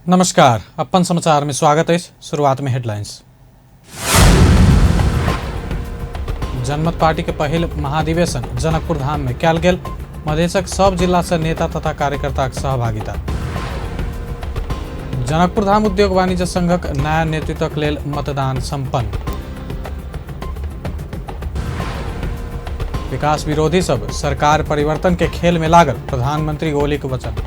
नमस्कार, अपन समाचार में स्वागत अछि। शुरुआत में हेडलाइंस। जनमत पार्टी के पहिल महाधिवेशन जनकपुर धाम में कयल गेल। मधेशक सब जिला से नेता तथा कार्यकर्ताक सहभागिता। जनकपुर धाम उद्योग वाणिज्य संघक नया नेतृत्वक लेल मतदान संपन्न। विकास विरोधी सब सरकार परिवर्तन के खेल में लागल, प्रधानमंत्री ओली के वचन।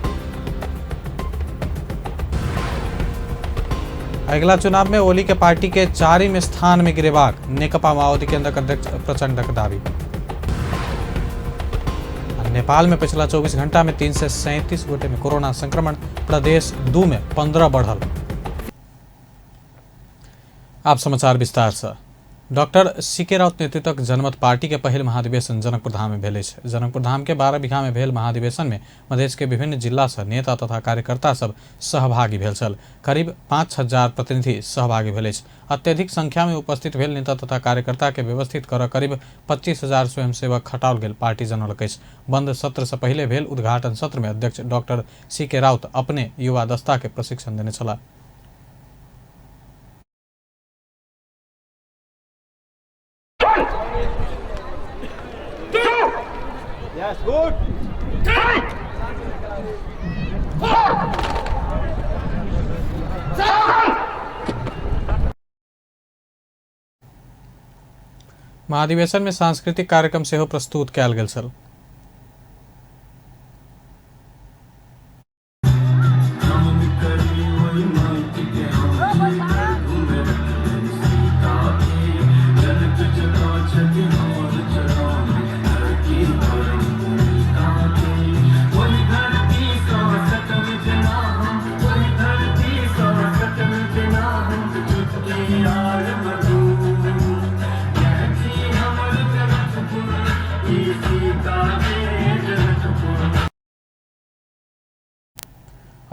अगिला चुनाव में ओली के पार्टी के चारिम स्थान में गिरेबाक नेकपा माओवादी केंद्रक अध्यक्ष प्रचंडक दावी। नेपाल में पिछला 24 घंटा में 337 गोटे में कोरोना संक्रमण, प्रदेश 2 में 15 बढ़ल। आप समाचार विस्तार से। Doctor CK. राउत नेतृत्वक जनमत पार्टी के पहिल महाधिवेशन जनकपुर धाम में भेल अछि। जनकपुर धाम के 12 बीघा में भेल महाधिवेशन में मधेश के विभिन्न जिला से नेता तथा कार्यकर्ता सब सहभागी भेल छल। करीब 5000 प्रतिनिधि सहभागी भेल अछि। अत्यधिक संख्या में उपस्थित भेल नेता तथा कार्यकर्ता के व्यवस्थित कर करीब 25,000 स्वयंसेवक खटाओल गेल पार्टी जनौलक अछि। बंद सत्र से पहिले भेल उद्घाटन सत्र में अध्यक्ष डॉक्टर सी.के. राउत अपने युवा दस्ता के प्रशिक्षण देने छलाह। Yes, good. 3, 4, 7. महाधिवेशन में सांस्कृतिक कार्यक्रम सेहो प्रस्तुत कयल गेल छल।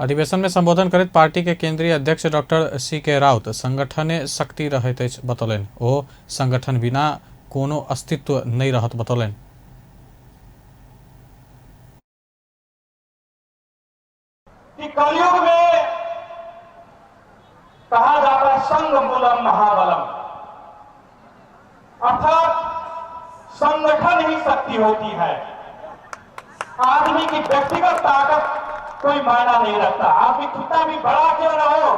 अधिवेशन में संबोधन करैत पार्टी के केंद्रीय अध्यक्ष डॉक्टर सी.के. राउत संगठने शक्ति रहैत अछि बतौलनि। ओ संगठन बिना कोनो अस्तित्व नहि रहत बतौलनि। कि कलयुग में कहा जाता है संघ मूलम महाबलम, अर्थात संगठन ही शक्ति होती है। आदमी की व्यक्तिगत ताकत कोई मायना नहीं रखता। आदमी कितना भी बड़ा क्यों ना हो,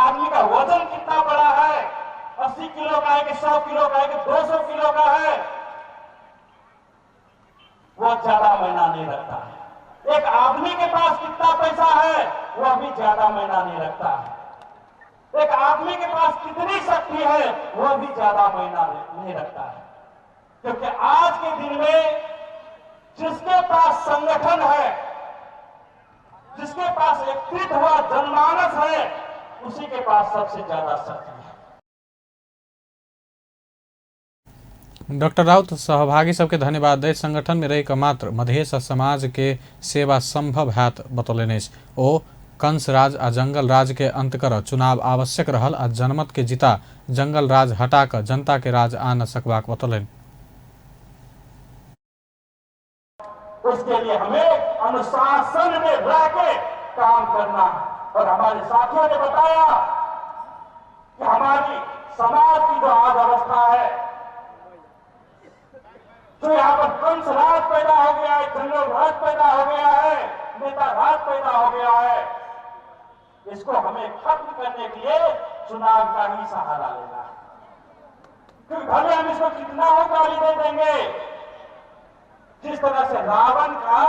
आदमी का वजन कितना बड़ा है, 80 किलो का है कि 100 किलो का है कि 200 किलो का है, वो ज्यादा मायना नहीं रखता है। एक आदमी के पास कितना पैसा है वो भी ज्यादा मायना नहीं रखता है। एक आदमी के पास कितनी शक्ति है वो भी ज्यादा मायना नहीं रखता है। क्योंकि आज के दिन में जिसके पास संगठन है, जिसके पास एकत्रित हुआ जनमानस है, उसी के पास सबसे ज्यादा शक्ति है। डॉक्टर राउत सहभागी सबके धन्यवाद दैत संगठन में रहि कऽ मात्र मधेश आ समाज के सेवा संभव हैत बतौलनि अछि। ओ कंस राज आ जंगल राज के अंत कर चुनाव आवश्यक रहल आ जनमत के जीता जंगल राज हटा कऽ जनता के राज आन सकबाक बतौलनि। उसके लिए हमें अनुशासन में रह के काम करना है। और हमारे साथियों ने बताया कि हमारी समाज की जो आज अवस्था है, जो यहाँ पर कंस राज पैदा हो गया है, जंगल राज पैदा हो गया है, नेता राज पैदा हो गया है, इसको हमें खत्म करने के लिए चुनाव का ही सहारा लेना है। क्योंकि भले हम इसको कितना हो गाली दे देंगे, जिस तरह से रावण का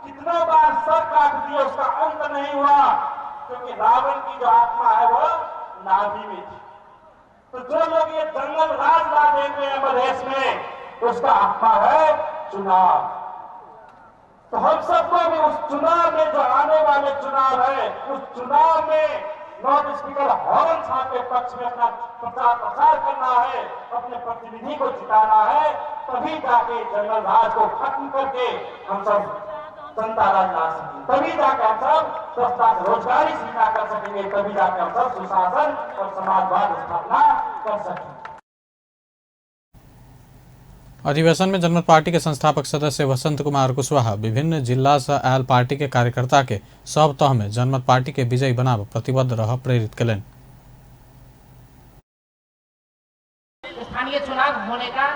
कितना बार सर काट दिया उसका अंत नहीं हुआ, क्योंकि रावण की जो आत्मा है वो नाभि में थी। तो जो लोग ये जंगल राज ला देते हैं मधेश में, उसका आत्मा है चुनाव। तो हम सबको भी उस चुनाव में, जो आने वाले चुनाव है, उस चुनाव में लाउड स्पीकर हॉर्न साहब के पक्ष में अपना प्रचार प्रसार करना है, अपने प्रतिनिधि को जिताना है, तभी जाके जंगल राज को खत्म करके हम सब जनता राज ला सकेंगे, तभी जाके हम सब सस्ता रोजगारी सीधा कर सकेंगे, तभी जाके हम सब सुशासन और समाजवाद स्थापना कर सकेंगे। अधिवेशन में जनमत पार्टी के संस्थापक सदस्य वसंत कुमार कुशवाहा विभिन्न जिला से आयल पार्टी के कार्यकर्ता के सब तह में जनमत पार्टी के विजयी बनाब प्रतिबद्ध रह प्रेरित कयलनि। स्थानीय चुनाव होने का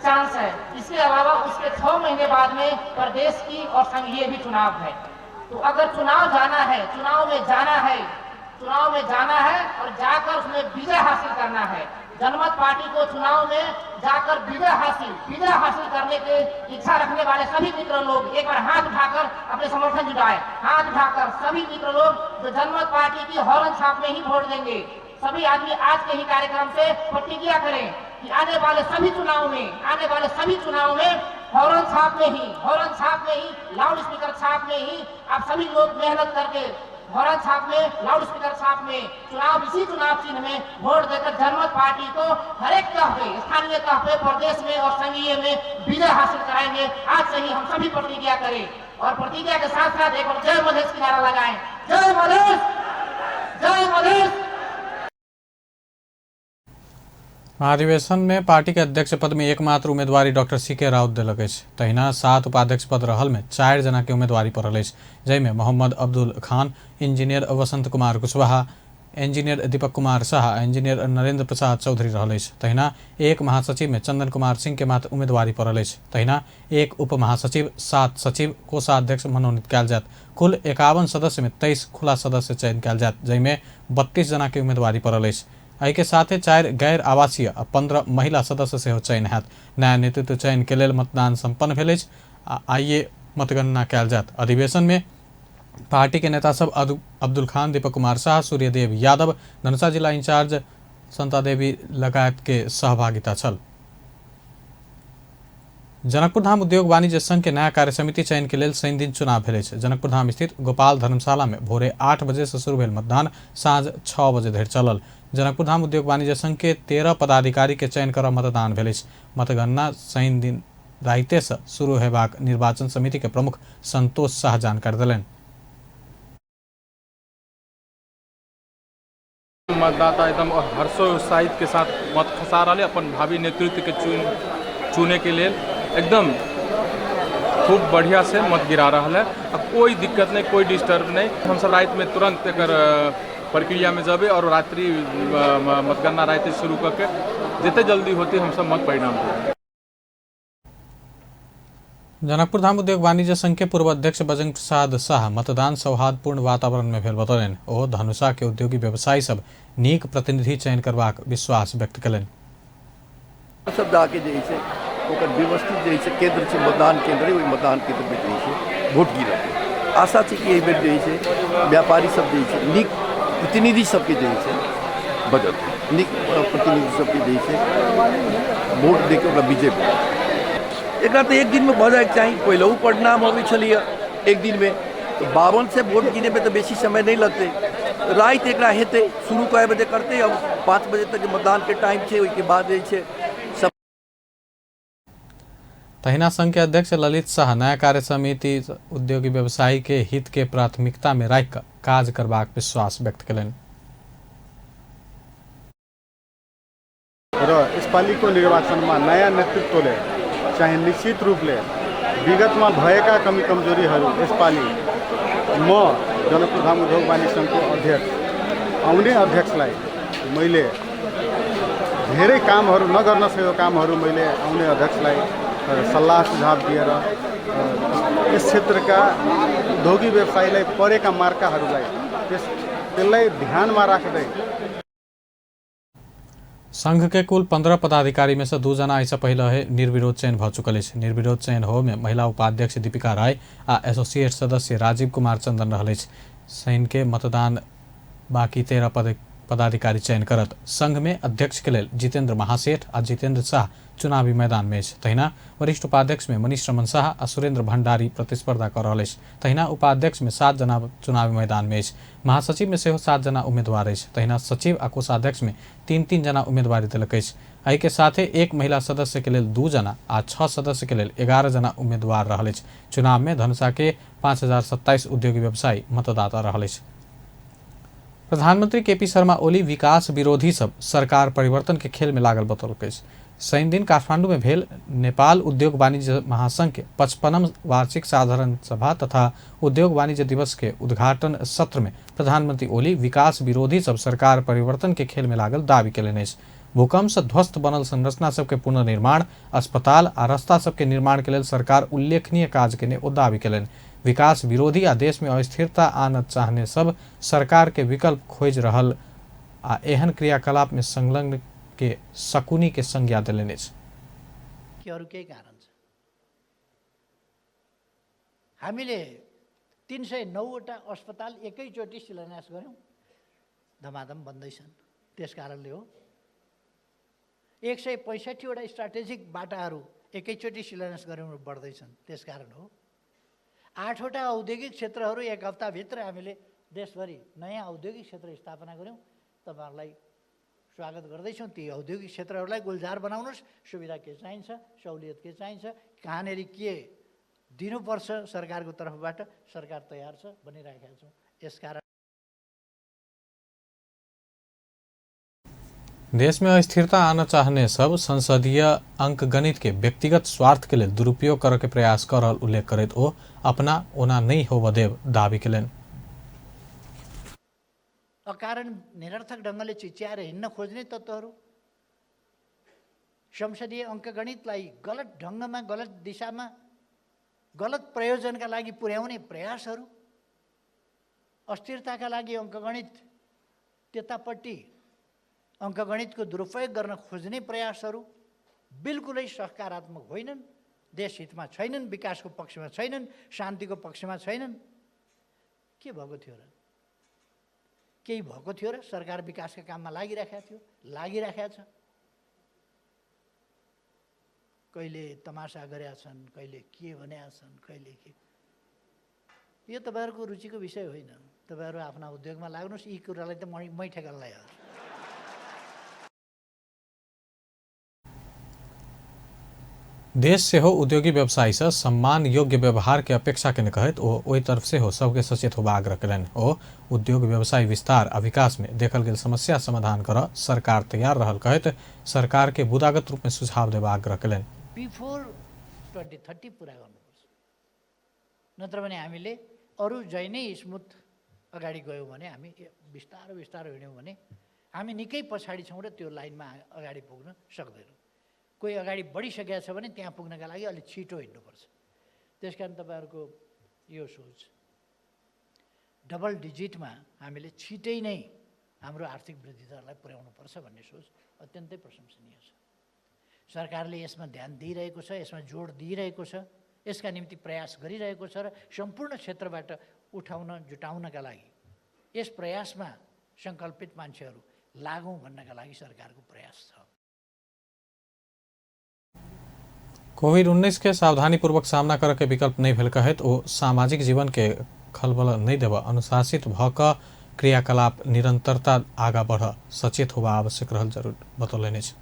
चांस है। इसके अलावा उसके 6 महीने बाद में प्रदेश की और संघीय भी चुनाव है। तो अगर चुनाव जाना है, चुनाव में जाना है, चुनाव में जाना है और जाकर उसमें विजय हासिल करना है। जनमत पार्टी को चुनाव में जाकर विजय हासिल करने के इच्छा रखने वाले सभी मित्र लोग एक बार हाथ उठाकर अपने समर्थन जुटाए। हाथ उठाकर सभी मित्र लोग जो जनमत पार्टी की हॉर्न छाप में ही वोट देंगे, सभी आदमी आज के ही कार्यक्रम से प्रतिज्ञा करें कि आने वाले सभी चुनाव में, आने वाले सभी चुनाव में हॉर्न छाप में ही, हॉर्न छाप में ही, लाउड स्पीकर छाप में ही आप सभी लोग मेहनत करके हॉर्न छाप में, लाउड स्पीकर छाप में, चुनाव इसी चुनाव चिन्ह में वोट देकर जनमत पार्टी को हर एक तह पे, स्थानीय तह पे, प्रदेश में और संघीय में विजय हासिल कराएंगे। आज से ही हम सभी प्रतिज्ञा करें और प्रतिज्ञा के साथ साथ एक बार जय मधेश की नारा लगाएं। जय मधेश, जय मधेश। महाधिवेशन में पार्टी के अध्यक्ष पद में एकमात्र उम्मीदवारी डॉक्टर सी के राउत देलक अछि। तहिना 7 उपाध्यक्ष पद रहल में 4 जना के उम्मीदवारी पड़ल अछि, जाहिमे मोहम्मद अब्दुल खान, इंजीनियर वसंत कुमार कुशवाहा, इंजीनियर दीपक कुमार शाह, इंजीनियर नरेंद्र प्रसाद चौधरी रहल अछि। तहिना 1 महासचिव में चंदन कुमार सिंह के मात्र उम्मीदवारी पड़ल अछि। तहिना 1 उप महासचिव, 7 सचिव, कोषाध्यक्ष मनोनीत कयल जायत। कुल 51 सदस्य में 23 खुला सदस्य चयन कयल जायत, जाहिमे 32 जना के उम्मीदवारी पड़ल अछि। एहिके साथे 4 गैर आवासीय आ 15 महिला सदस्य सेहो चयन हैत। नया नेतृत्व चयन के लेल मतदान संपन्न भेल अछि आ आइए मतगणना कयल जायत। अधिवेशन में पार्टी के नेता सब अब्दुल खान, दीपक कुमार शाह, सूर्यदेव यादव, धनुषा जिला इंचार्ज संता देवी लगायत के सहभागिता छल। जनकपुर धाम उद्योग वाणिज्य संघ के नया कार्य समिति चयन के लेल शनि दिन चुनाव भेल अछि। जनकपुर धाम स्थित गोपाल धर्मशाला में भोरे 8 बजे से शुरू भेल मतदान साँझ 6 बजे धरि चलल। जनकपुर धाम उद्योग वाणिज्य संघ के 13 पदाधिकारी के चयन कर मतदान भेल अछि। मतगणना शनि दिन राइते से शुरू हेबाक निर्वाचन समिति के प्रमुख संतोष शाह जानकारी देलनि। मतदाता एकदम हर्षोत्साहित के साथ मत खसा रहा है, अपन भावी नेतृत्व के चुने के लिए एकदम खूब बढ़िया से मत गिरा रहा है। अब कोई दिक्कत नहीं, कोई डिस्टर्ब नहीं। हम सब रात में तुरंत एक प्रक्रिया में जबे और रात्रि मतगणना रात शुरू करके जितने जल्दी होती हम सब मत परिणाम दें। जनकपुर धाम उद्योग वाणिज्य संघ के पूर्व अध्यक्ष बजरंग प्रसाद शाह मतदान सौहार्दपूर्ण वातावरण में भेल बतौलनि। ओ धनुषा के उद्योगी व्यवसायी सब नीक प्रतिनिधि चयन करबाक विश्वास व्यक्त कयलनि। सब जाके जे छै ओकर व्यवस्थित जे छै केंद्र छै, मतदान केंद्र, ओहि मतदान केंद्र में जे छै वोट गिरत। आशा छै कि एहि बेर जे छै व्यापारी सब जे छै नीक प्रतिनिधि सबके जे छै बजत, नीक प्रतिनिधि सबके जे छै वोट दे के ओकरा विजय बनत। एकरा तो एक दिन में भऽ जाइके चाही। पहिलहु परिणाम अबै छलैए एक दिन में, तो 52 से वोट गिने में तो बेसी समय नहीं लगतै। राति एकरा हेतै, शुरू कए बजे करतै, अब 5 बजे तक मतदान के टाइम छै, ओहिके बाद जे छै सब। तहिना संघ के अध्यक्ष ललित शाह नया कार्य समिति उद्योगी व्यवसायी के हित के प्राथमिकता में राखि कऽ काज करबाक विश्वास व्यक्त कयलनि। र यसपालिको निर्वाचनमा नयाँ नेतृत्वले चाहिँ निश्चित रूपले विगतमा भएका कमी कमजोरीहरू यसपालि म जनकपुर धाम उद्योग वाणिज्य सङ्घको अध्यक्ष आउने अध्यक्षलाई मैले धेरै कामहरू नगर्न सकेको कामहरू मैले आउने अध्यक्षलाई सल्लाह सुझाव दिएर यस क्षेत्रका उद्योगी व्यवसायीलाई परेका मार्काहरूलाई त्यसलाई ध्यानमा राख्दै संघ के कुल 15 पदाधिकारी में से 2 जना एहिसँ पहिले निर्विरोध चयन भऽ चुकल अछि। निर्विरोध चयन हो में महिला उपाध्यक्ष दीपिका राय आ एसोसिएट सदस्य राजीव कुमार चंदन रहल अछि। शनि के मतदान बाकी 13 पदाधिकारी चयन करत। संघ में अध्यक्ष के लेल जितेंद्र महासेठ आ जितेंद्र शाह चुनावी मैदान में अछि। तहिना वरिष्ठ उपाध्यक्ष में मनीष रमन शाह आ सुरेंद्र भंडारी प्रतिस्पर्धा कऽ रहल अछि। तहिना उपाध्यक्ष में 7 जना चुनावी मैदान में अछि। महासचिव में सेहो 7 जना उम्मीदवार अछि। तहिना सचिव आ कोषाध्यक्ष में 3-3 जना उम्मीदवारी देलक अछि। एहिके साथे 1 महिला सदस्य के लेल 2 जना आ 6 सदस्य के लेल 11 जना उम्मीदवार रहल अछि। चुनाव में धनुषा के 5027 उद्योगी व्यवसायी मतदाता रहल अछि। प्रधानमंत्री केपी शर्मा ओली विकास विरोधी सब सरकार परिवर्तन के खेल में लागल बतौलक अछि। शनिदिन काठमांडू में भेल नेपाल उद्योग वाणिज्य महासंघ के 55 वार्षिक साधारण सभा तथा उद्योग वाणिज्य दिवस के उद्घाटन सत्र में प्रधानमंत्री ओली विकास विरोधी सब सरकार परिवर्तन के खेल में लागल दावी केलनि अछि। भूकंप से ध्वस्त बनल संरचना सबके पुनर्निर्माण, अस्पताल आ रास्ता सबके निर्माण के लेल सरकार उल्लेखनीय काज केने ओ दावी केलनि। विकास विरोधी आ देश में अस्थिरता आनऽ चाहने सब सरकार के विकल्प खोजि रहल आ एहन क्रियाकलाप में संलग्न के शकुनी के संज्ञा देलनि अछि। कि अरू केही कारण छ? हामीले 309वटा अस्पताल एकैचोटि शिलान्यास गऱ्यौँ, धमाधम बन्दैछन्, त्यस कारणले हो। 165वटा स्ट्राटेजिक बाटाहरू एकैचोटि शिलान्यास गऱ्यौँ, बढ्दैछन्, त्यस कारण हो। 8वटा औद्योगिक क्षेत्रहरू एक हप्ताभित्र हामीले देशभरि नयाँ औद्योगिक क्षेत्र स्थापना गऱ्यौँ। तपाईँहरूलाई स्वागत गर्दैछौँ। ती औद्योगिक क्षेत्रहरूलाई गुलजार बनाउनुहोस्, सुविधा के चाहिन्छ, सहुलियत के चाहिन्छ, कहाँनेरि के दिनुपर्छ सरकारको तर्फबाट, सरकार तयार छ भनिराखेका छौँ। यसकारण देश में अस्थिरता आना चाहने सब संसदीय अंकगणित के व्यक्तिगत स्वार्थ के लिए दुरुपयोग करे के प्रयास कर रहल उल्लेख करैत ओ अपना ओना नहीं होबऽ देब दावी केलनि। अकारण निरर्थक ढङ्गले चिच्याएर हिँड्न खोज्ने तत्त्वहरू, संसदीय अङ्कगणितलाई गलत ढङ्गमा, गलत दिशामा, गलत प्रयोजनका लागि पुर्याउने प्रयासहरू, अस्थिरताका लागि अङ्कगणित त्यतापट्टि अङ्कगणितको दुरुपयोग गर्न खोज्ने प्रयासहरू बिल्कुलै सकारात्मक होइनन्, देशहितमा छैनन्, विकासको पक्षमा छैनन्, शान्तिको पक्षमा छैनन्। के भएको थियो र? केही भएको थियो र? सरकार विकासका काममा लागिराखेको थियो, लागिराखेको छ। कहिले तमासा गरेका छन्, कहिले के भनेका छन्, कहिले के। यो तपाईँहरूको रुचिको विषय होइन। तपाईँहरू आफ्ना उद्योगमा लाग्नुहोस्, यी कुरालाई त मै ठेगानलाई हो। देश सेहो उद्योगी व्यवसायी से सम्मान योग्य व्यवहार के अपेक्षा केने कहैत ओ ओहि तरफ सेहो सबके सचेत होबा आग्रह केलनि। ओ उद्योग व्यवसाय विस्तार आ विकास में देखल गेल समस्या समाधान कर सरकार तैयार रहल कहैत सरकार के बुदागत रूप में सुझाव देबा आग्रह केलनि। बिफोर 2030 पुरा गर्नुपर्छ, नत्र भने हामीले अरू जै नै स्मुथ अगाडि गयौँ भने, हामी बिस्तारो बिस्तारो हिँड्यौँ भने हामी निकै पछाडि छौँ र त्यो लाइनमा अगाडि पुग्न सक्दैनौँ। कोही अगाडि बढिसकेको छ भने त्यहाँ पुग्नका लागि अलिक छिटो हिँड्नुपर्छ। त्यस कारण तपाईँहरूको यो सोच डबल डिजिटमा हामीले छिटै नै हाम्रो आर्थिक वृद्धि दरलाई पुर्याउनुपर्छ भन्ने सोच अत्यन्तै प्रशंसनीय छ। सरकारले यसमा ध्यान दिइरहेको छ, यसमा जोड दिइरहेको छ, यसका निम्ति प्रयास गरिरहेको छ र सम्पूर्ण क्षेत्रबाट उठाउन जुटाउनका लागि यस प्रयासमा सङ्कल्पित मान्छेहरू लागौँ भन्नका लागि सरकारको प्रयास छ। कोविड-19 के सावधानीपूर्वक सामना करे के विकल्प नहीं भेल कहैत ओ सामाजिक जीवन के खलबल नहीं देब, अनुशासित भ क क्रियाकलाप निरंतरता आगा बढ़ सचेत होबा आवश्यक रहल जरूर बतौलनि अछि।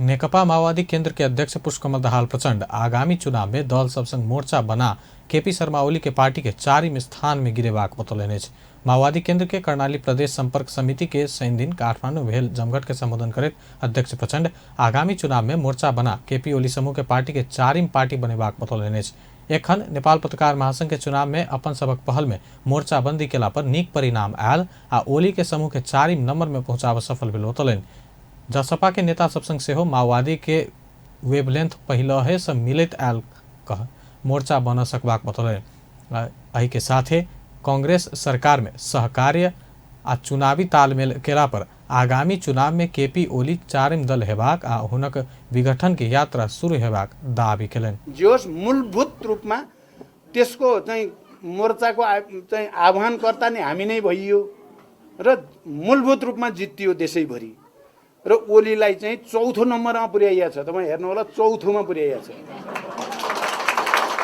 नेकपा माओवादी केंद्र के अध्यक्ष पुष्पकमल दाहाल प्रचंड आगामी चुनाव में दल सब संग मोर्चा बना केपी शर्मा ओली के पार्टी के 4 स्थान में गिरेबाक बतौलनि अछि। माओवादी केंद्र के कर्णाली प्रदेश संपर्क समिति के शनिदिन काठमांडू भेल जमघट के संबोधन करैत अध्यक्ष प्रचंड आगामी चुनाव में मोर्चा बना केपी ओली समूह के पार्टी के 4 पार्टी बनेबाक बतौलनि अछि। एखन नेपाल पत्रकार महासंघ के चुनाव में अपन सबक पहल में मोर्चाबंदी केला पर नीक परिणाम आयल आ ओली के समूह के 4 नंबर में पहुंचाब सफल भेल बतौलनि। जसपा के नेता सब संग सेहो माओवादी के वेवलेंथ पहिलहे से मिलैत आयल कह मोर्चा बन सकबाक बतौलनि। एहि के साथे कांग्रेस सरकार में सहकार्य आ चुनावी तालमेल केला पर आगामी चुनाव में केपी ओली 4 दल हेबाक आ हुनक विघटन के यात्रा शुरू हेबाक दावी केलनि। जोस मूलभूत रूपमा त्यसको चाहिँ मोर्चाको चाहिँ आह्वानकर्ता नै हामी नै भइयो र मूलभूत रूपमा जितियो देशैभरि र ओलीलाई चाहिँ 4थो नम्बरमा पुर्याइएको छ। तपाईँ हेर्नु होला, 4थोमा पुर्याइएको छ।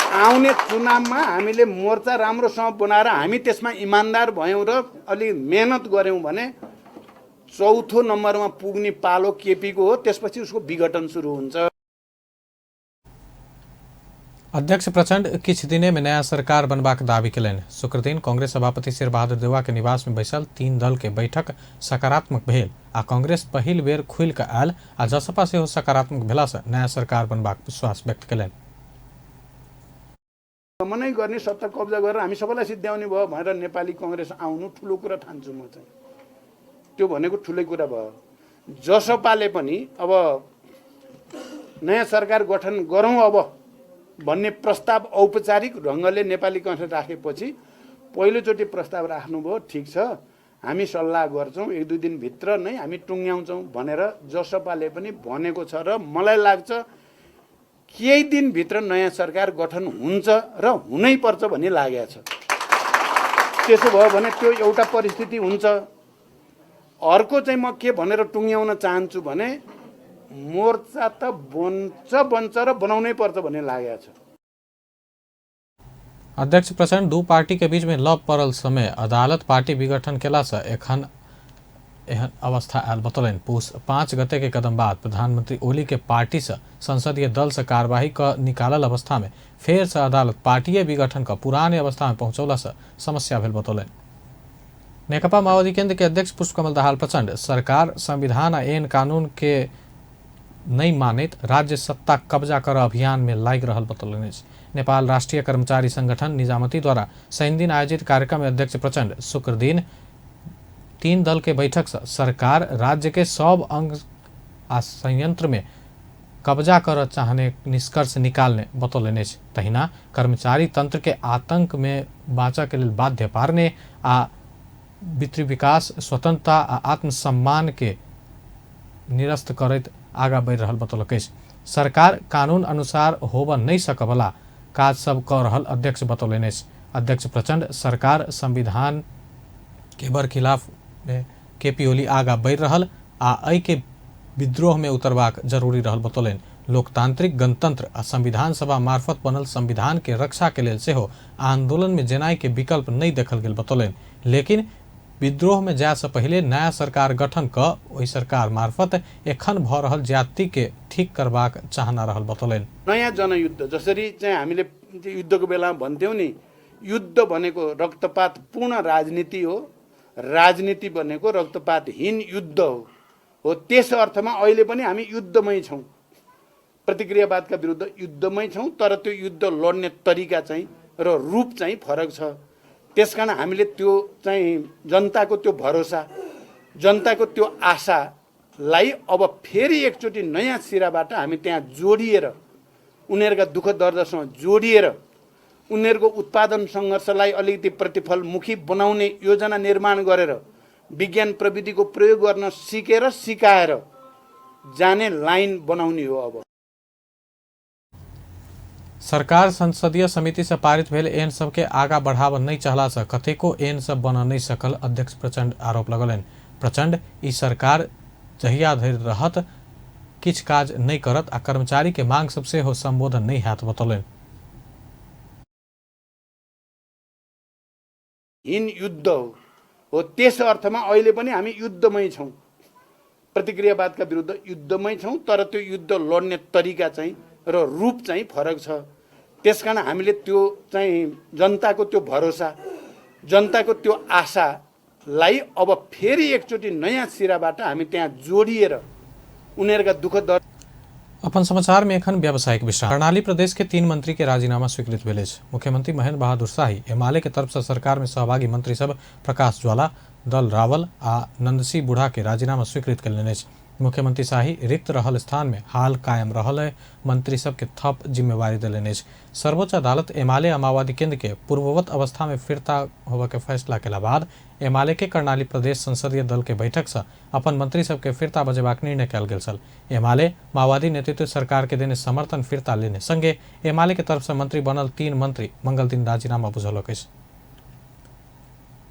आउने चुनावमा हामीले मोर्चा राम्रोसँग बनाएर हामी त्यसमा इमान्दार भयौँ र अलि मेहनत गऱ्यौँ भने 4थो नम्बरमा पुग्ने पालो केपीको हो। त्यसपछि उसको विघटन सुरु हुन्छ। अध्यक्ष प्रचण्ड किछु दिने में नया सरकार बनबाक दावी केलनि। शुक्रदिन कांग्रेस सभापति शेरबहादुर देउवा के निवास में बैसल 3 दल के बैठक सकारात्मक भेल आ कांग्रेस पहिल बेर खुलि कऽ आयल आ जसपा सेहो सकारात्मक भेलासँ नया सरकार बनबाक विश्वास व्यक्त केलनि। मनै गर्ने सत्ता कब्जा गरेर हामी सबैलाई सिद्ध्याउने भयो भनेर नेपाली कांग्रेस आउनु ठुलो कुरा ठान्छु म चाहिँ, त्यो भनेको ठुलै कुरा भयो। जसपाले पनि अब नयाँ सरकार गठन गरौँ अब भन्ने प्रस्ताव औपचारिक ढङ्गले नेपाली कांग्रेस राखेपछि पहिलोचोटि प्रस्ताव राख्नुभयो, ठिक छ हामी सल्लाह गर्छौँ, 1-2 दिनभित्र नै हामी टुङ्ग्याउँछौँ भनेर जसपाले पनि भनेको छ र मलाई लाग्छ केही दिनभित्र नयाँ सरकार गठन हुन्छ र हुनैपर्छ भन्ने लागेको छ। त्यसो भयो भने त्यो एउटा परिस्थिति हुन्छ। अर्को चाहिँ म के भनेर टुङ्ग्याउन चाहन्छु भने मोर्चा त बन्छ बन्छ र बनाउनै पर्छ भन्ने लागेको छ। अध्यक्ष प्रचण्ड दू पार्टी के बीच में लव पड़ल समय अदालत पार्टी विघटन केला से एखन एहन अवस्था आयल बतौलनि। पुस 5 गते के कदम बाद प्रधानमंत्री ओली के पार्टी से संसदीय दल से कार्यवाही क निकालल अवस्था में फेर से अदालत पार्टीय विघटन क पुराने अवस्था में पहुंचौला से समस्या भेल बतौलनि। नेकपा माओवादी केंद्र के अध्यक्ष पुष्पकमल दाहाल प्रचण्ड सरकार संविधान आ एन कानून के नहीं मानैत राज्य सत्ता कब्जा कर अभियान में लागि रहल बतौलनि अछि। नेपाल राष्ट्रिय कर्मचारी संगठन निजामती द्वारा शनिदिन आयोजित कार्यक्रम में अध्यक्ष प्रचण्ड शुक्रदिन 3 दल के बैठक से सरकार राज्य के सब अंग आ संयंत्र में कब्जा कर चाहने निष्कर्ष निकालने बतौलनि अछि। तहिना कर्मचारी तंत्र के आतंक में बाँचऽ के लेल बाध्य पारने आ वित्तीय विकास स्वतंत्रता आ आत्मसम्मान के निरस्त करैत आगा बढ़ि रहल बतौलक अछि। सरकार कानून अनुसार होबऽ नहि सकऽवला काज सब कऽ रहल अध्यक्ष बतौलनि अछि। अध्यक्ष प्रचण्ड सरकार संविधान के बरखिलाफ केपी ओली आगा बढ़ि रहल आ एहि के विद्रोह में उतरबाक जरूरी रहल बतौलनि। लोकतांत्रिक गणतंत्र आ संविधान सभा मार्फत बनल संविधान के रक्षा के लेल सेहो आंदोलन में जेनाइ के विकल्प नहि देखल गेल बतौलनि। लेकिन विद्रोह में जाय से पहिले नया सरकार गठन क ओहि सरकार मार्फत एखन भऽ रहल ज्यादती के ठीक करबाक चाहना रहल बतौलनि। नयाँ जनयुद्ध जसरी चाहिँ हामीले युद्धको बेलामा भन्थ्यौँ नि, युद्ध भनेको रक्तपात पूर्ण राजनीति हो, राजनीति भनेको रक्तपातहीन युद्ध हो। त्यस अर्थमा अहिले पनि हामी युद्धमै छौँ, प्रतिक्रियावादका विरुद्ध युद्धमै छौँ, तर त्यो युद्ध लड्ने तरिका चाहिँ र रूप चाहिँ फरक छ। त्यसकारण हामीले त्यो चाहिँ जनताको त्यो भरोसा, जनताको त्यो आशालाई अब फेरि एकचोटि नयाँ सिराबाट हामी त्यहाँ जोडिएर, उनीहरूका दुःख दर्दसँग जोडिएर उनीहरूको उत्पादन सङ्घर्षलाई अलिकति प्रतिफलमुखी बनाउने योजना निर्माण गरेर विज्ञान प्रविधिको प्रयोग गर्न सिकेर सिकाएर जाने लाइन बनाउने हो। अब सरकार संसदीय समिति से पारित भेल एन सबके आगा बढ़ाव नहीं चाहला से कतेको एन सब बन नहीं सकल अध्यक्ष प्रचण्ड आरोप लगौलनि। प्रचण्ड ई सरकार जहिया धरि रहत किछु काज नहीं करत आ कर्मचारी के मांग सब सेहो संबोधन नहीं हैत बतौलनि। हीन युद्ध हो। त्यस अर्थमा अहिले पनि हामी युद्धमै छौँ, प्रतिक्रियावादका विरुद्ध युद्धमै छौँ, तर त्यो युद्ध लड्ने तरिका चाहिँ र रूप चाहिँ फरक छ। त्यसकारण हामीले त्यो चाहिँ जनताको त्यो भरोसा, जनताको त्यो आशालाई अब फेरि एकचोटि नयाँ सिराबाट हामी त्यहाँ जोडिएर उनीहरूका दुःख दर्द। अपन समाचार में एखन व्यावसायिक विश्राम। कर्णाली प्रदेश के 3 मंत्री के राजीनामा स्वीकृत भेल अछि। मुख्यमंत्री महेंद्र बहादुर शाही एमाले के तरफ से सरकार में सहभागी मंत्री सब प्रकाश ज्वाला, दल रावल आ नंदसी बूढ़ा के राजीनामा स्वीकृत कयलनि अछि। मुख्यमंत्री शाही रिक्त रहल स्थान में हाल कायम रहल मंत्री सबके थप जिम्मेवारी देलनि अछि। सर्वोच्च अदालत एमाले आ माओवादी केंद्र के पूर्ववत अवस्था में फिरता होबय के फैसला केला बाद एमाले के कर्णाली प्रदेश संसदीय दल के बैठक से अपन मंत्री सबके फिरता बजेबाक निर्णय कयल गेल छल। एमाले माओवादी नेतृत्व सरकार के देने समर्थन फिरता लेने संगे एमाले के तरफ से मंत्री बनल 3 मंत्री मंगल दिन राजीनामा बुझौलक अछि।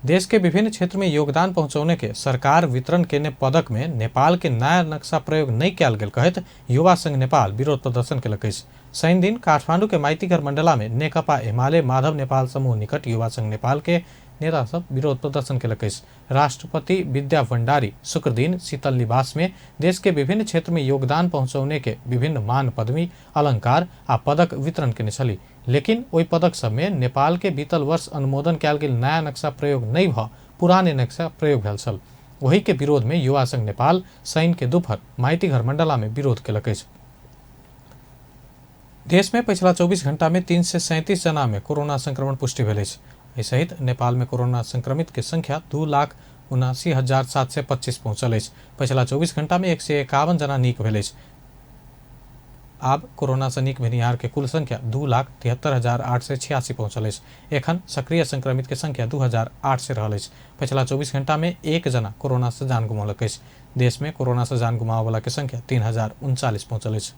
देश के विभिन्न क्षेत्र में योगदान पहुंचौने के सरकार वितरण केने पदक में नेपाल के नया नक्शा प्रयोग नहीं कयल गेल कहैत युवा संघ नेपाल विरोध प्रदर्शन केलक अछि। शनि दिन काठमांडू के माइतीघर मंडला में नेकपा एमाले माधव नेपाल समूह निकट युवा संघ नेपाल के नेता सब विरोध प्रदर्शन केलक अछि। राष्ट्रपति विद्या भंडारी शुक्रदिन शीतल निवास में देश के विभिन्न क्षेत्र में योगदान पहुंचौने के विभिन्न मान पदवी, अलंकार आ पदक वितरण केने छली। लेकिन ओहि पदक सब में नेपाल के बीतल वर्ष अनुमोदन कयल गेल नया नक्शा प्रयोग नहि भ पुराने नक्शा प्रयोग भेल छल। वही के विरोध में युवा संघ नेपाल शनि के दोपहर माइतीघर मंडला में विरोध केलक अछि। देश में पिछला 24 घंटा में 337 जना में कोरोना संक्रमण पुष्टि भेल अछि। एहि सहित नेपाल में कोरोना संक्रमित के संख्या 2,79,725 पहुंचल अछि। पिछला 24 घंटा में 151 जना नीक भेल अछि। आब कोरोना से नीक भेनिहार के कुल संख्या 2,73,886 पहुंचल अछि। एखन सक्रिय संक्रमित के संख्या 2,800 रहल अछि। पिछला 24 घंटा में 1 जना कोरोना से जान गुमौलक अछि। देश में कोरोना से जान गुमावे वाला के संख्या 3,039 पहुंचल अछि।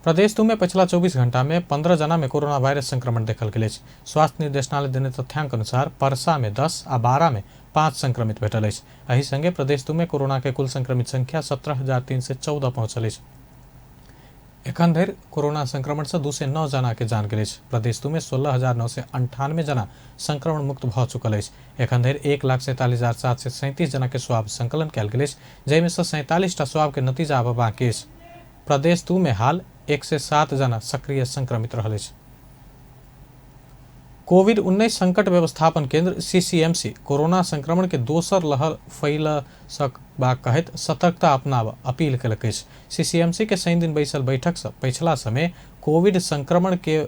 प्रदेश 2 में पिछला 24 घंटा में 15 जना में कोरोना वायरस संक्रमण देखल गेल अछि। स्वास्थ्य निर्देशनालय देने तथ्यांक अनुसार परसा में 10 आ 12 में 5 संक्रमित भेटल अछि। एहि संगे प्रदेश 2 में कोरोना के कुल संक्रमित संख्या 17,314 पहुंचल अछि। एखन धरि कोरोना संक्रमण से 209 जना के जान गेल अछि। प्रदेश 2 में 16,998 जना संक्रमण मुक्त भ चुकल अछि। एखन धरि 1,47,737 जना के स्वाब संकलन कयल गेल अछि, जाहिमे से 47टा स्वाब के नतीजा आब बाकी अछि। प्रदेश 2 में हाल 107 जना सक्रिय संक्रमित रहल अछि। कोविड-19 संकट व्यवस्थापन केंद्र सीसीएमसी कोरोना संक्रमण के दोसर लहर फैल सकबाक कहैत सतर्कता अपनाब अपील केलक अछि। सीसीएमसी के शनि दिन बैसल बैठक से पिछला समय कोविड संक्रमण के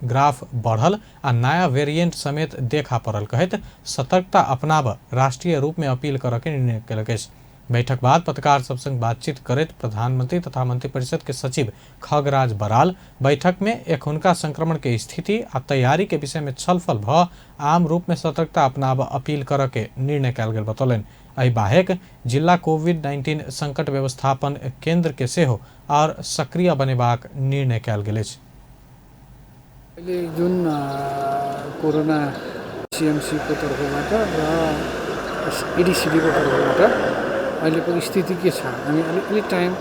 ग्राफ बढ़ल आ नया वेरिएंट समेत देखा पड़ल कहैत सतर्कता अपनाब राष्ट्रीय रूप में अपील करऽ के निर्णय केलक अछि। बैठक बाद पत्रकार सब संग बातचीत करैत प्रधानमंत्री तथा मंत्रिपरिषद के सचिव खगराज बराल बैठक में एखुनका संक्रमण के स्थिति आ तैयारी के विषय में छलफल भ आम रूप में सतर्कता अपनाब अपील करऽ के निर्णय कयल गेल बतौलनि। एहि बाहेक जिला कोविड-19 संकट व्यवस्थापन केंद्र के सेहो और सक्रिय बनेबाक निर्णय कयल गेल अछि। अहिले जुन कोरोना सीएमसी को तर्फबाट र एडिसिबी को तर्फबाट अहिलेको स्थिति के छ, हामी अलिअलि टाइम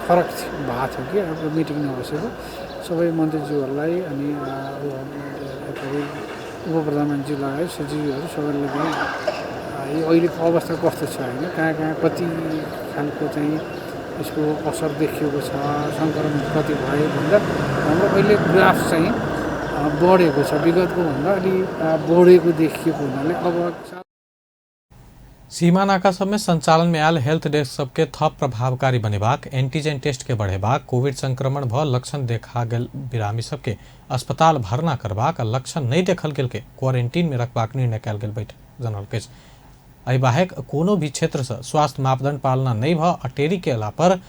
फरक भएको थियो कि अब मिटिङ नबसेको सबै मन्त्रीज्यूहरूलाई अनि उप प्रधानमन्त्री लगायत सचिवहरू सबैलाई पनि यो अहिलेको अवस्था कस्तो छ होइन, कहाँ कहाँ कति खालको चाहिँ यसको असर देखिएको छ, सङ्क्रमण कति भयो भन्दा हाम्रो अहिले ग्राफ चाहिँ बढेको छ, विगतको भन्दा अलि बढेको देखिएको हुनाले अब सीमा नाका सब में संचालन में आयल हेल्थ डेस्क सबके थप प्रभावकारी बनेबाक, एंटीजन टेस्ट के बढ़ेबाक, कोविड संक्रमण भ लक्षण देखा गेल बिरामी सबके अस्पताल भर्ना करबाक आ लक्षण नहीं देखल गेल के क्वारेंटीन में रखबाक निर्णय कयल गेल बैठक जनौलक अछि। एहि बाहेक कोनो भी क्षेत्र से स्वास्थ्य मापदंड पालना नहीं भ अटेरी केला पर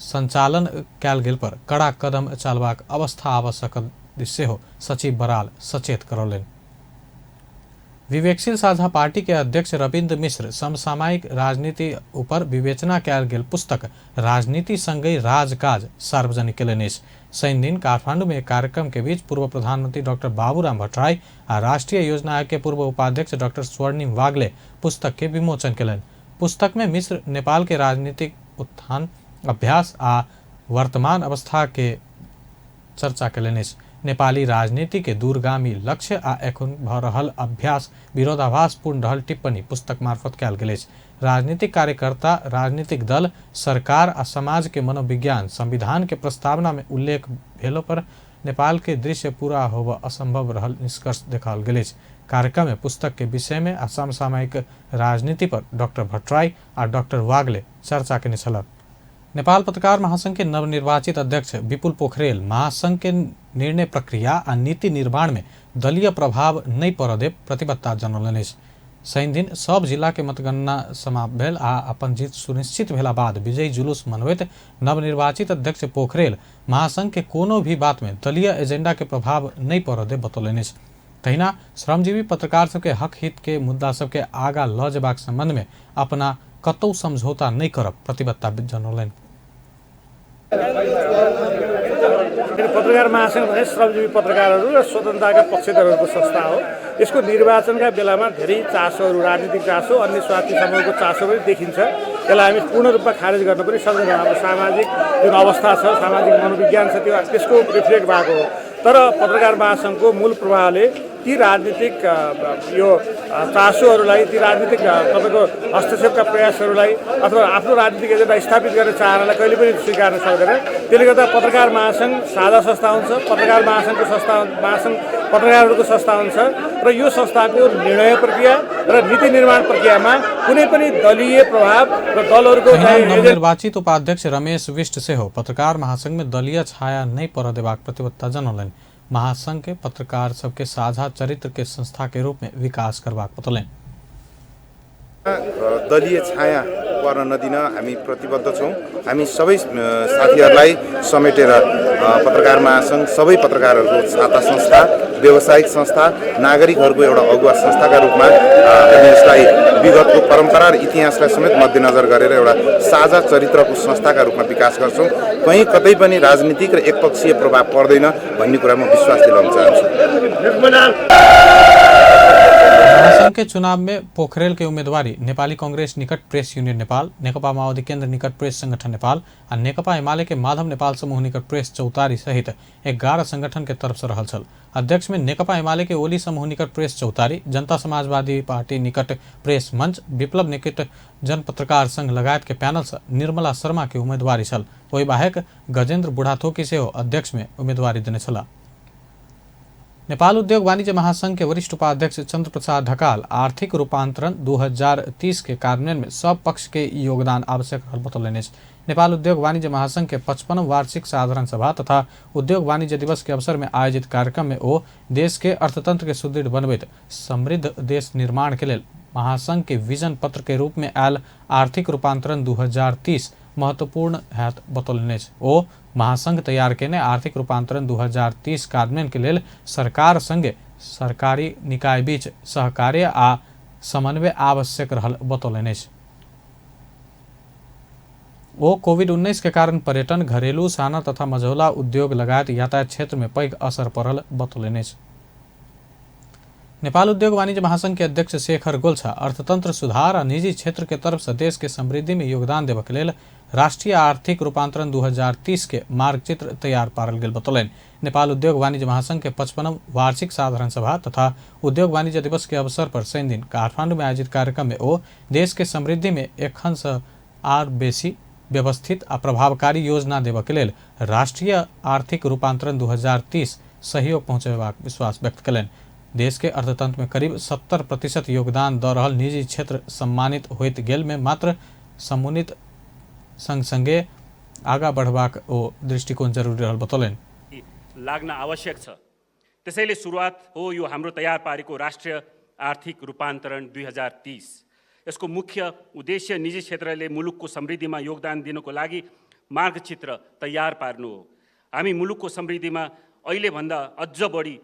संचालन कयल गेल पर कड़ा कदम चालबाक अवस्था आवश्यक सेहो सचिव बराल सचेत करौलनि। विवेकशील साझा पार्टी के अध्यक्ष रविन्द्र मिश्र समसामयिक राजनीति ऊपर विवेचना कयल गेल पुस्तक राजनीति संगै राजकाज सार्वजनिक केलनि अछि। शनि दिन काठमांडू में एक कार्यक्रम के बीच पूर्व प्रधानमंत्री डॉक्टर बाबूराम भट्टराई आ राष्ट्रीय योजना आयोग के पूर्व उपाध्यक्ष डॉक्टर स्वर्णिम वागले पुस्तक के विमोचन केलनि। पुस्तक में मिश्र नेपाल के राजनीतिक उत्थान, अभ्यास आ वर्तमान अवस्था के चर्चा केलनि अछि। नेपाली राजनीति के दूरगामी लक्ष्य आ एखन भ रहल अभ्यास विरोधाभासपूर्ण रहल टिप्पणी पुस्तक मार्फत कयल गेल अछि। राजनीतिक कार्यकर्ता, राजनीतिक दल, सरकार आ समाज के मनोविज्ञान संविधान के प्रस्तावना में उल्लेख भेलो पर नेपाल के दृश्य पूरा होब असंभव रहल निष्कर्ष देखाओल गेल अछि। कार्यक्रम में पुस्तक के विषय में आ समसामयिक राजनीति पर डॉक्टर भट्टराई आ डॉक्टर वागले चर्चा केने छलाह। नेपाल पत्रकार महासंघ के नवनिर्वाचित अध्यक्ष विपुल पोखरेल महासंघ के निर्णय प्रक्रिया आ नीति निर्माण में दलीय प्रभाव नहीं पड़ऽ देब प्रतिबद्धता जनौलनि अछि। शनि दिन सब जिला के मतगणना समाप्त भेल आ अपन जीत सुनिश्चित भेला बाद विजयी जुलूस मनबैत नवनिर्वाचित अध्यक्ष पोखरेल महासंघ के कोनो भी बात में दलीय एजेंडा के प्रभाव नहीं पड़ऽ देब बतौलनि अछि। तहिना श्रमजीवी पत्रकार सबके हक हित के मुद्दा सबके आगा लऽ जेबाक संबंध में अपना कतौ समझौता नहीं करब प्रतिबद्धता जनौलनि। पत्रकार महासंघ भने श्रमजीवी पत्रकारहरू र स्वतन्त्रताका पक्षधरहरूको संस्था हो। यसको निर्वाचनका बेलामा धेरै चासोहरू, राजनीतिक चासो, अन्य स्वार्थी समूहको चासो पनि देखिन्छ। यसलाई हामी पूर्ण रूपमा खारेज गर्न पनि सक्दैनौँ। हाम्रो सामाजिक जुन अवस्था छ, सामाजिक मनोविज्ञान छ, त्यो त्यसको रिफ्लेक्ट भएको हो। तर पत्रकार महासङ्घको मूल प्रवाहले ती राजनीतिक यो चासोहरूलाई, ती राजनीतिक तपाईँको हस्तक्षेपका प्रयासहरूलाई अथवा आफ्नो राजनीतिक एजेन्डा स्थापित गर्ने चाहनालाई कहिले पनि स्वीकार्न सक्दैन। त्यसले गर्दा पत्रकार महासङ्घ साझा संस्था हुन्छ, पत्रकार महासङ्घको संस्था महासङ्घ पत्रकारहरूको संस्था हुन्छ र यो संस्थाको निर्णय प्रक्रिया र नीति निर्माण प्रक्रियामा कुनै पनि दलीय प्रभाव र दलहरूको नवनिर्वाचित उपाध्यक्ष रमेश विष्ट सेहो पत्रकार महासंघ में दलीय छाया नहीं पड़ देबाक प्रतिबद्धता जनौलनि। महासंघ के पत्रकार सबके साझा चरित्र के संस्था के रूप में विकास करबाक बतौलनि। दलीय छाया पर्न नदिन हामी प्रतिबद्ध छौँ। हामी सबै साथीहरूलाई समेटेर पत्रकार महासंघ सबै पत्रकारहरूको छाता संस्था, व्यावसायिक संस्था, नागरिकहरूको एउटा अगुवा संस्थाका रूपमा हामी यसलाई विगतको परम्परा र इतिहासलाई समेत मध्यनजर गरेर एउटा साझा चरित्रको संस्थाका रूपमा विकास गर्छौँ। कहीँ कतै पनि राजनीतिक र एकपक्षीय प्रभाव पर्दैन भन्ने कुरा म विश्वास दिलाउन चाहन्छु। महासंघ के चुनाव में पोखरेल के उम्मीदवारी नेपाली कांग्रेस निकट प्रेस यूनियन नेपाल, नेकपा माओवादी केंद्र निकट प्रेस संगठन नेपाल और नेकपा एमाले के माधव नेपाल समूह निकट प्रेस चौतारी सहित 11 संगठन के तरफ से रहल छल। अध्यक्ष में नेकपा एमाले के ओली समूह निकट प्रेस चौतारी, जनता समाजवादी पार्टी निकट प्रेस मंच, विप्लव निकट जन पत्रकार संघ लगायत के पैनल से निर्मला शर्मा के उम्मीदवारी छल। ओहि बाहेक गजेंद्र बुढ़ाथोकी सेहो अध्यक्ष में उम्मीदवारी देने छलाह। नेपाल उद्योग वाणिज्य महासंघ के वरिष्ठ उपाध्यक्ष चंद्र प्रसाद ढकाल आर्थिक रूपांतरण 2030 के कार्यान्वयन में सब पक्ष के योगदान आवश्यक रहल बतौलनि अछि। नेपाल उद्योग वाणिज्य महासंघ के 55 वार्षिक साधारण सभा तथा उद्योग वाणिज्य दिवस के अवसर में आयोजित कार्यक्रम में ओ देश के अर्थतंत्र के सुदृढ़ बनबैत समृद्ध देश निर्माण के लेल महासंघ के विजन पत्र के रूप में आयल आर्थिक रूपांतरण 2030 महत्वपूर्ण हैत बतौलनि अछि। ओ महासंघ तैयार केने आर्थिक रूपांतरण 2030 कार्यान्वयन के लेल सरकार संगे सरकारी निकाय बीच सहकार्य आ समन्वय आवश्यक रहल बतौलनि अछि। ओ कोविड-19 के कारण पर्यटन, घरेलू साना तथा मझौला उद्योग लगायत यातायात क्षेत्र में पैघ असर पड़ल बतौलनि अछि। नेपाल उद्योग वाणिज्य महासंघ के अध्यक्ष शेखर गोल्छा अर्थतंत्र सुधार आ निजी क्षेत्र के तरफ से देश के समृद्धि में योगदान देबय के लेल राष्ट्रीय आर्थिक रूपांतरण 2030 के मार्गचित्र तैयार पारल गेल बतौलनि। नेपाल उद्योग वाणिज्य महासंघ के 55 वार्षिक साधारण सभा तथा उद्योग वाणिज्य दिवस के अवसर पर शनि दिन काठमांडू में आयोजित कार्यक्रम में ओ देश के समृद्धि में एखन से आर बेसी व्यवस्थित आ प्रभावकारी योजना देबय के लेल राष्ट्रीय आर्थिक रूपांतरण 2030 सहयोग पहुँचेबाक विश्वास व्यक्त कयलनि। देश के अर्थतंत्र में करीब 70% योगदान द रहल निजी क्षेत्र सम्मानित होइत गेल में मात्र समुन्नत संग संगे आगा बढ़बाक ओ दृष्टिकोण जरूरी रहल बतौलनि। लाग्न आवश्यक छ। त्यसैले सुरुवात हो यो हाम्रो तयार पारेको राष्ट्रिय आर्थिक रूपान्तरण 2030। यसको मुख्य उद्देश्य निजी क्षेत्रले मुलुकको समृद्धिमा योगदान दिनको लागि मार्गचित्र तयार पार्नु हो। हामी मुलुकको समृद्धिमा अहिलेभन्दा अझ बढी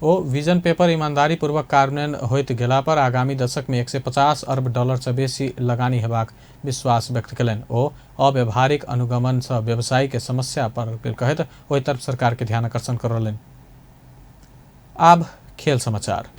ओ विजन पेपर ईमानदारी पूर्वक कार्यान्वयन होइत गेला पर आगामी दशक में 150 अरब डॉलर से बेसी लगानी हेबाक विश्वास व्यक्त कयलनि। ओ अव्यावहारिक अनुगमन से व्यवसायी के समस्या पर कहैत ओहि तरफ सरकार के ध्यान आकर्षण करौलनि। आब खेल समाचार।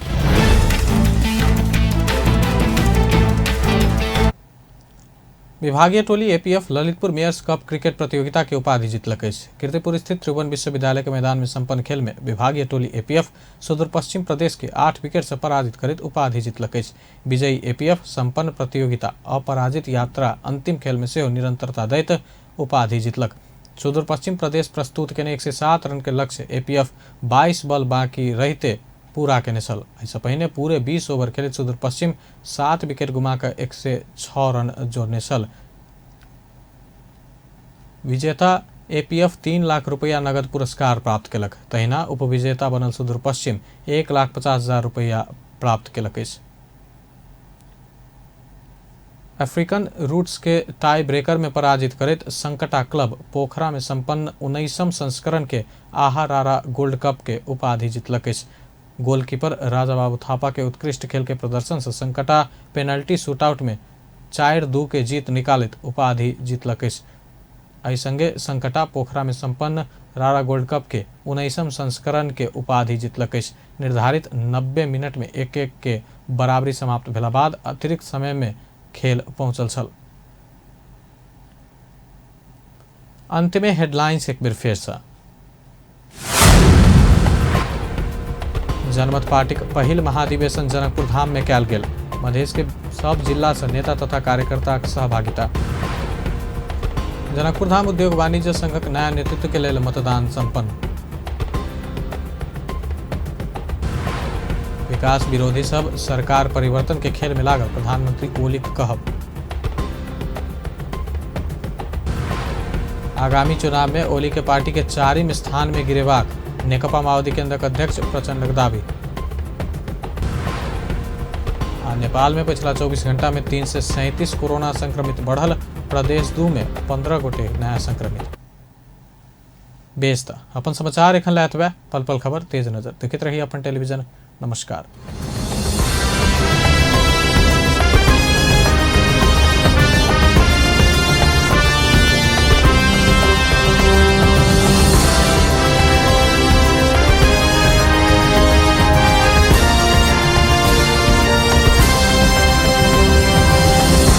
विभागीय टोली APF Lalitpur mayors cup cricket प्रतियोगिता के उपाधि जीतलक अछि। कीर्तिपुर स्थित त्रिभुवन विश्वविद्यालय के मैदान में संपन्न खेल में विभागीय टोली एपीएफ सुदूर पश्चिम प्रदेश के 8 विकेट से पराजित करैत उपाधि जीतलक अछि। विजयी एपीएफ संपन्न प्रतियोगिता अपराजित यात्रा अंतिम खेल में सेहो निरंतरता दैत उपाधि जीतलक। सुदूर पश्चिम प्रदेश प्रस्तुत केने 107 रन के लक्ष्य एपीएफ 22 बॉल बाकी रहिते पूरा केने छल। एहिसँ पहिने पूरे 20 ओवर खेलैत सुदूर पश्चिम 7 विकेट गुमा कऽ 106 रन जोड़ने छल। विजेता एपीएफ 3 लाख रुपया नगद पुरस्कार प्राप्त केलक। तहिना उपविजेता बनल सुदूर पश्चिम 1,50,000 रुपया प्राप्त केलक अछि। अफ्रीकन रूट्स के टाई ब्रेकर में पराजित करैत संकटा क्लब पोखरा में संपन्न 19म संस्करण के आहारारा गोल्ड कप के उपाधि जीतलक अछि। गोलकीपर राजाबाबू थापा के उत्कृष्ट खेल के प्रदर्शन से संकटा पेनल्टी शूटआउट में 4-2 के जीत निकालित उपाधि जीतलक अछि। एहि संगे संकटा पोखरा में संपन्न रारा गोल्ड कप के 19म संस्करण के उपाधि जीतलक अछि। निर्धारित 90 मिनट में 1-1 के बराबरी समाप्त भेला बाद अतिरिक्त समय में खेल पहुंचल छल। अंत में हेडलाइंस एक बेर फेरसँ। जनमत पार्टीक पहिल महाधिवेशन जनकपुर धाम में कयल गेल। मधेश के सब जिला से नेता तथा कार्यकर्ताक सहभागिता। जनकपुर धाम उद्योग वाणिज्य संघक नया नेतृत्व के लेल मतदान संपन्न। विकास विरोधी सब सरकार परिवर्तन के खेल में लागल, प्रधानमंत्री ओली के कहब। आगामी चुनाव में ओली के पार्टी के 4 स्थान में गिरेबाक नेकपा माओवादी केंद्रक अध्यक्ष प्रचंडक दावी। आ नेपाल में पिछला 24 घंटा में 337 कोरोना संक्रमित बढ़ल, प्रदेश 2 में 15 गोटे नया संक्रमित। बेस त अपन समाचार एखन लए एतबे। पल पल खबर तेज नजर देखैत रही अपन टेलीविजन। नमस्कार।